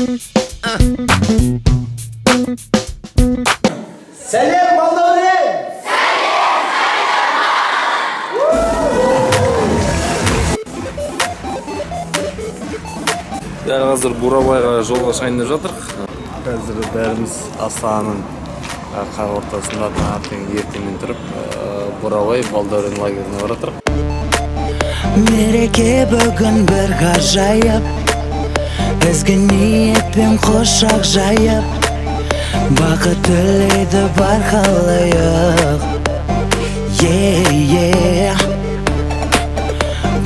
Сәлем, Балдәурен! Сәлем! Дәл қазір Бурабайға жолға шығайын деп жатырық. Қазір бәріміз Астананың қақ ортасында таңертең ертемен тұрып, Бурабай Балдәурен лагеріне бара жатырық. Мереке бүгін бір ғажайып, ізгі ниетпен құшақ жайып, бақыт тілейді бар халайық. Е,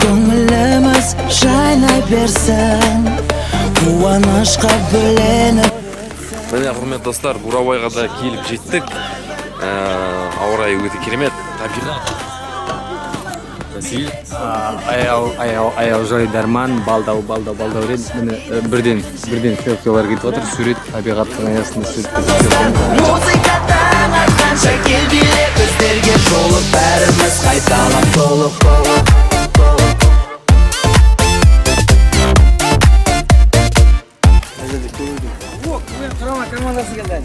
көңіліміз жайнай берсін, қуанышқа бөленіп. Міне, құрметті достар, Бурабайға да келіп жеттік. Ауа райы өте керемет, табиғат. Василий. Аяу, аяу, аяу, Жайдарман, балдау, балдау, Балдәурен. Міне, бірден селфилар кетіп жатыр. Сурет, табиғаттың аясында сурет. Музыка таң атқанша, кел, биле, біздерге жолып, бәріміз қайталап толық толық. Құрама командасы келді.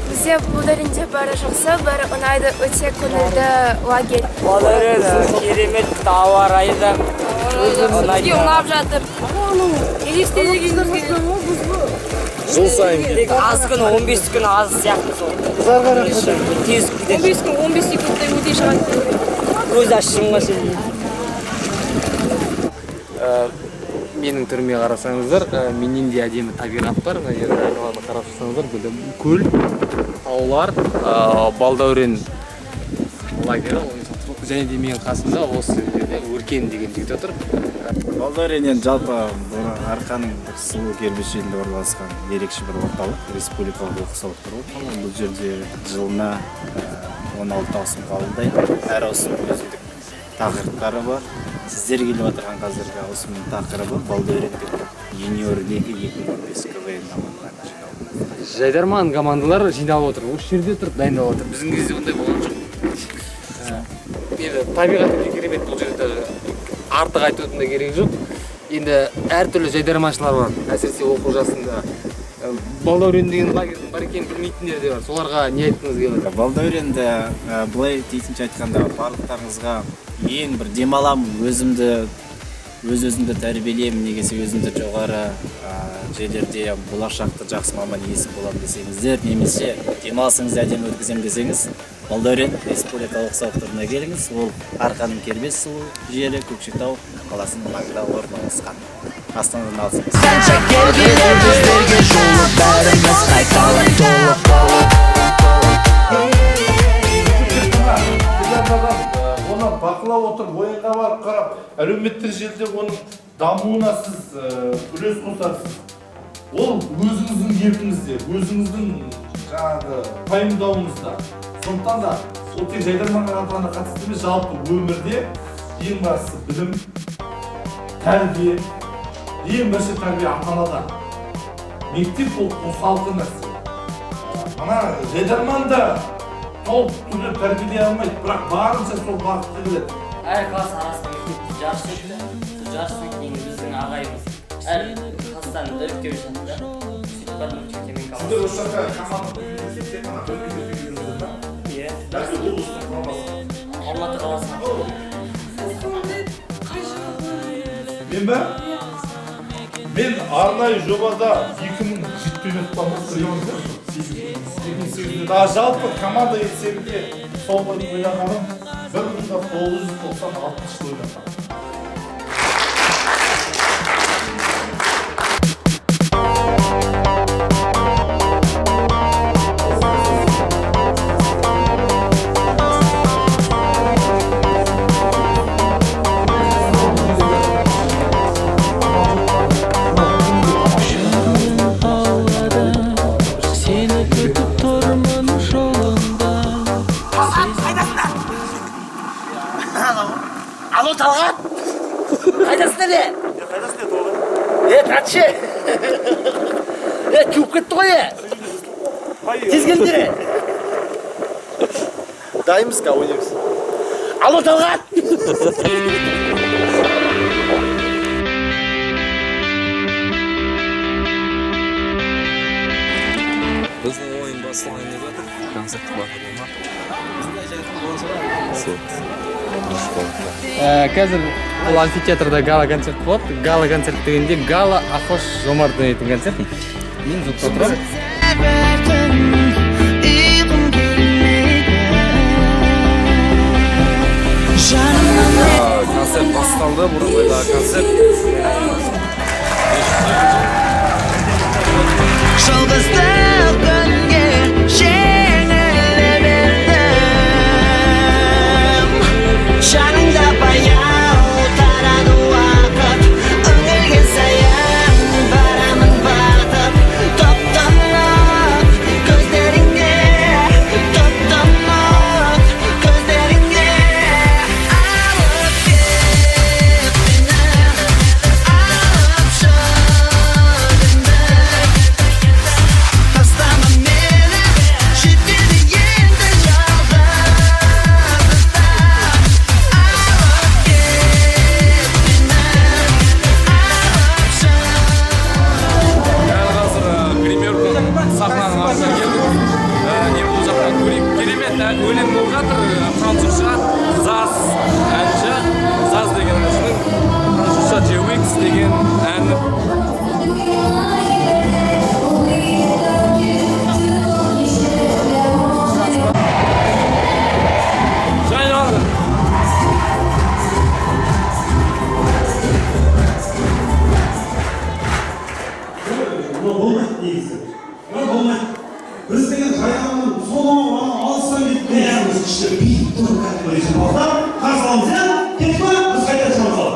Бізде Балдәуренде бәрі жақсы, бәрі ұнайды, өте көңілді лагерь. Балдәурен керемет, ауа райы да Бізге ұнап жатыр. Жыл сайын келіп. Тек аз күн, 15 күн аз сияқты сол. Тез кетеді. 15 күн 15 секундта өте шығады. Көз ашып жұмғанша дейін. Менің түріме қарасаңыздар, менен де әдемі табиғат бар. Мына жерде айналаны қарап шықсаңыздар, бұл көл, таулар, Балдәурен лагері, және де менің қасымда осы жерде Өркен деген жігіт отыр. Балдәурен енді жалпы бұл Арқаның бір сұлу кербез жерінде орналасқан ерекше бір орталық, республикалық оқу сауықтыру орталығы. Бұл жерде жылына 16 ауысым қабылдайды. Әр ауысымның өзіндік тақырыптары бар. Сіздер келіп отырған қазіргі ауысымның тақырыбы Балдәурендік юниор лига 2015 КВН командаларына жиналды. Жайдарман командалар жиналып отыр, осы жерде тұрып дайындалып отыр. Біздің кезде ондай болған жоқ. Енді табиғат өте керемет, бұл жерде даже артық айтудың да керегі жоқ. Енді әртүрлі жайдарманшылар бар, әсіресе оқу жасында. Балдәурен деген лагердің бар екенін білмейтіндер де бар, соларға не айтқыңыз келеді? Балдәуренді, былай дейтінше айтқанда, барлықтарыңызға ең бір демаламын, өзімді, өз өзімді тәрбиелеймін, немесе өзімді жоғары жерлерде болашақта жақсы маман иесі боламын десеңіздер, немесе демалысыңызды әдемі өткіземін десеңіз, Балдәурен республикалық сауықтыруына келіңіз. Ол Арқаның кербез сұлу жері, Көкшетау қаласының маңында орналасқан. Астанадан алыс емес. Қанша кел, биле, біздерге жолып, бәріміз қайталап толық толық. Телеарнадан оны бақылап отырып, ойынға барып қарап, әлеуметтік желіде оның дамуына сіз үлес қосасыз. Ол өзіңіздің еркіңізде, өзіңіздің жаңағы пайымдауыңызда. Сондықтан да ол тек жайдарманға ғана қатысты емес, жалпы өмірде ең бастысы білім, тәрбие, ең бірінші тәрбие ата-анадан. Мектеп ол қосалқы нәрсе. Мына жайдарман да толық түрде тәрбиелей алмайды, бірақ барынша сол бағытта келеді. Әр класс арасында мектепте жарыс өтті. Сол жарыстан кейін біздің ағайымыз әр класстан іріктеу жасады да. Сөйтіп барып мектептен команда. Сіздер осы жақта команда тек қана бір мектепке келдіңіздер ма? Иә. Әлде облыстың құрамасы? Алматы қаласына. Мен бе? Мен арнайы жобада 2007-де 2008-де. А жалпы команда есебінде соңғы рет ойнағаным 1996 жылы ойнағаным. Сені күтіп тұрмын жолыңда. Алло, Талғат! Қайдасың әле? Қайдасың е, Е, Е, жуып кетті ғой, е! Тез келіңдер, е! Дайынбыз, қазір ойнаймыз. Алло, Талғат! Біздің ойын басталайын деп жатыр. Концерттік бағдарлама. Қазір бұл амфитеатрда гала концерт болады. Гала концерт дегенде гала Ақош Жомарт ойнайтын концерт. Мен звукта отырамын. Концерт басталды, Бурабайдағы концерт. Жалғыздық күнге жеңіле бердім. Жаныңда баяу тарады уақыт. Үңілген сайын барамын батып. Топтанып көздеріңе, топтанып көздеріңе. Алып кет мені, алып шық енді. Тастама мені, жетеді енді жалғыздықта. Алып кет мені, алып шық. Дәл қазір гримерканың сахнаның алдына келдік. Не болып жатқанын көрейік. Керемет өлең болып жатыр. Французша Заз әнші, Заз деген әншінің французша Джewix деген әні. Жайлады. Болмайды негізі. Болмайды. Біз деген жайғаның сонау анау алыстан кетіп бәріміз күшті биік тұрып кәдімгі балдар қарсы аламыз, иә? Кеттік па? Біз қайта шығамыз ал.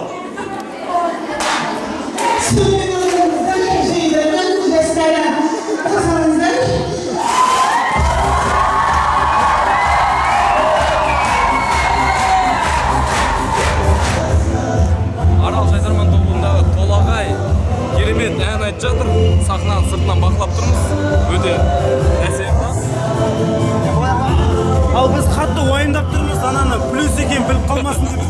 Арал Жайдарман тобындағы Толағай керемет ән айтып жатыр. Сахнаның сыртынан бақылап тұрмыз. Өте әсем. Ал біз қатты уайымдап тұрмыз, ананы плюс екенін біліп қалмасын деп.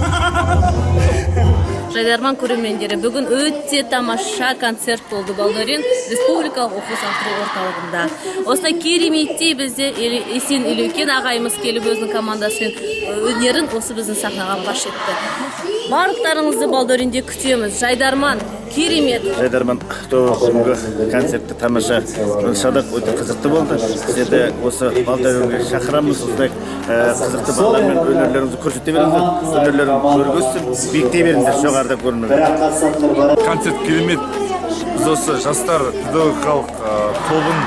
Жайдарман көрермендері, бүгін өте тамаша концерт болды Балдәурен республикалық оқу сауықтыру орталығында. Осылай кереметтей бізде Есен Елеукен ағайымыз келіп өзінің командасымен өнерін осы біздің сахнаға паш етті. Барлықтарыңызды Балдәуренде күтеміз. Жайдарман керемет. Жайдарман тобы бүгінгі концертті тамаша садақ өте қызықты болды. Сіздерді осы Балдәуренге шақырамыз. Осындай қызықты балалармен өнерлеріңізді көрсете беріңіздер. Өнерлерін көргізсін, биіктей беріңдер, жоғарыда көрініңдер. Концерт керемет. Біз осы жастар педагогикалық тобын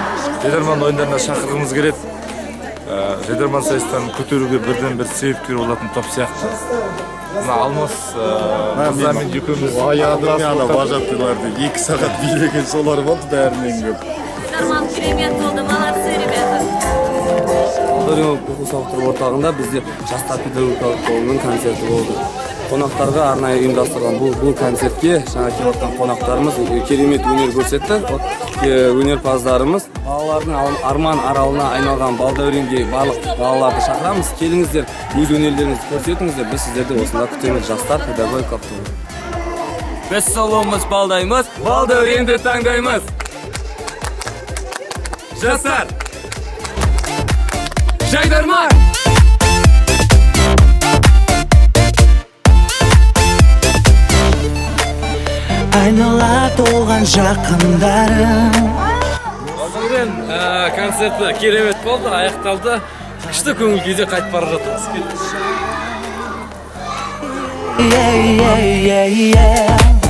Жайдарман ойындарына шақырғымыз келеді. Жайдарман сайыстарын көтеруге бірден бір себепкер болатын топ сияқты. Мына Алмас мырзамен екеуміз Аядым мен ана вожатыйларды 2 сағат билеген солар болды бәрінен көп. Жайдарман керемет болды, молодцы ребята. Балдәурен оқу сауықтыру орталығында бізде жастар педагогикалық тобының концерті болды. Қонақтарға арнайы ұйымдастырылған бұл концертке жаңа келіп жатқан қонақтарымыз керемет өнер көрсетті. Өнерпаздарымыз балалардың арман аралына айналған Балдәуренге барлық балаларды шақырамыз. Келіңіздер, өз өнерлеріңізді көрсетіңіздер. Біз сіздерді осында күтеміз, жастар педагогикалық тобы. Біз сұлумыз, балдаймыз, Балдәуренді таңдаймыз. Жастар! Жайдарман! Айнала толған жақындарым. Балдәурен концерті керемет болды, аяқталды. Күшті көңіл күйде қайтып бара жатырмыз. Yeah, yeah, yeah, yeah.